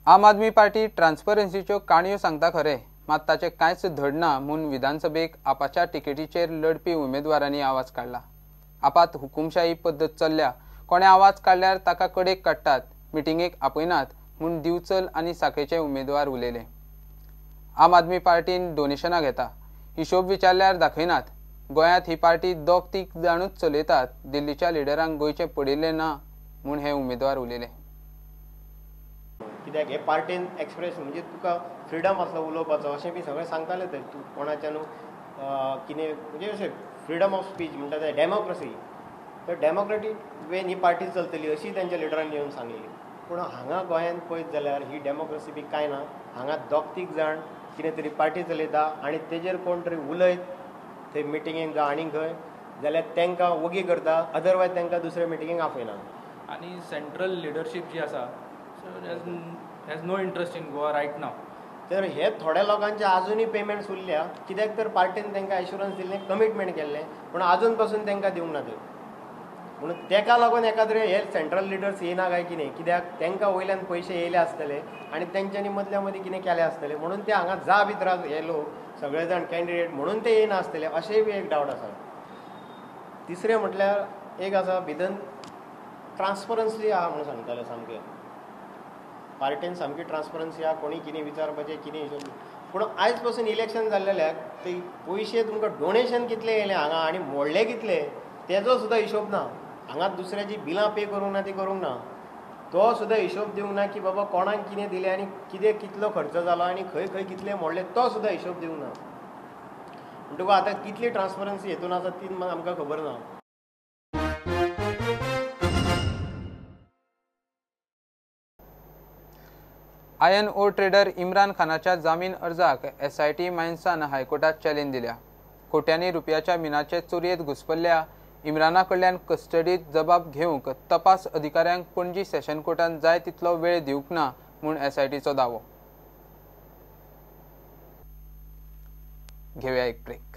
आम आदमी पार्टी ट्रान्सपरन्सीच्यो काणयो सांगता खरें, मात ताचें कांयच धडना म्हूण विधानसभेक आपाच्या तिकेटीचेर लढपी उमेदवारांनी आवाज काडला। आपात हुकुमशाही पद्दत चल्ल्या, कोणे आवाज काडल्यार ताका कडेक काडटात, मिटिंगेक आपयनात म्हूण दिवचल आनी साखेचे उमेदवार उलयले। आम आदमी पार्टीन डोनेशनां घेता, हिशोब विचारल्यार दाखयनात। गोंयांत ही पार्टी दोग तीग जाणूच चलयतात, दिल्लीच्या लिडरांक गोंयचें पडिल्लें ना म्हूण हे उमेदवार उलयले। कित्याक हे पार्टीन एक्सप्रेस म्हणजे तुका फ्रिडम आसलो उलोवपाचो अशें बी सगळें सांगताले ते, तूं कोणाच्यान कितें म्हणजे अशें फ्रिडम ऑफ स्पीच म्हणटा ते डेमोक्रसी, तर डेमोक्रेटीक वेन ही पार्टी चलतली अशी तेंच्या लिडरांनी येवन सांगलेली। पूण हांगा गोंयांत पळयत जाल्यार ही डेमोक्रसी बी कांय ना। हांगा दोग तीग जाण कितें तरी पार्टी चलयता आनी तेजेर कोण तरी उलयत थंय मिटिंगेक जावं आनी खंय जाल्यार तांकां वगी करता, अदरवायज तांकां दुसऱ्या मिटिंगेक आपयना। आनी सेंट्रल लिडरशीप जी आसा has no interest in Goa right now. तर हे थोड्या लोकांचे आजुनूय पेमेंट्स उरल्या, कित्याक तर पार्टीन तांकां एश्युरन्स दिल्लें, कमिटमेंट केल्लें, पूण आजून पासून तांकां दिवंक ना ते। म्हणून तेका लागून एकाद्रे हे सेंट्रल लिडर्स येयना काय कितें, कित्याक तांकां वयल्यान पयशे येयले आसतले आनी तेंच्यांनी मदल्या मदीं कितें केलें आसतलें म्हणून ते हांगा जा भितर हे लोक सगळे जाण कॅन्डिडेट म्हणून ते येयना आसतले अशेंय बी एक डावट आसा। तिसरें म्हटल्यार एक आसा भितर ट्रान्सपरन्सी आहा म्हणून सांगताले, सामकें पार्टीन सामकी ट्रान्सपरन्सी आहा, कोणी कितें विचारपाचें कितें हिशोब। पूण आयज पासून इलेक्शन जाल्ल्याक ते पयशे तुमकां डोनेशन कितलें येयलें हांगा आनी मोडले कितले तेजो सुद्दां हिशोब ना। हांगा दुसऱ्याची बिलां पे करूंक ना, ती करूंक ना, तो सुद्दां हिशोब दिवंक ना की बाबा कोणाक कितें दिलें आनी कितें कितलो खर्च जालो आनी खंय खंय कितले मोडले तो सुद्दां हिशोब दिवंक ना। म्हणटकूच आतां कितली ट्रान्सपरन्सी हेतून आसा ती आमकां खबर ना। आयर्न ओर ट्रेडर इम्रान खानाच्या जामीन अर्जाक एसआयटी मायन्सान हायकोर्टात चॅलेंज दिल्या। कोट्यांनी रुपयाच्या मिनाचे चोरयेंत घुसपल्ल्या इम्राना कडल्यान कस्टडीत जबाब घेवंक तपास अधिकाऱ्यांक पणजी सेशन कोर्टान जाय तितलो वेळ दिवंक ना म्हूण एसआयटीचो दावो। घेवया एक ब्रेक।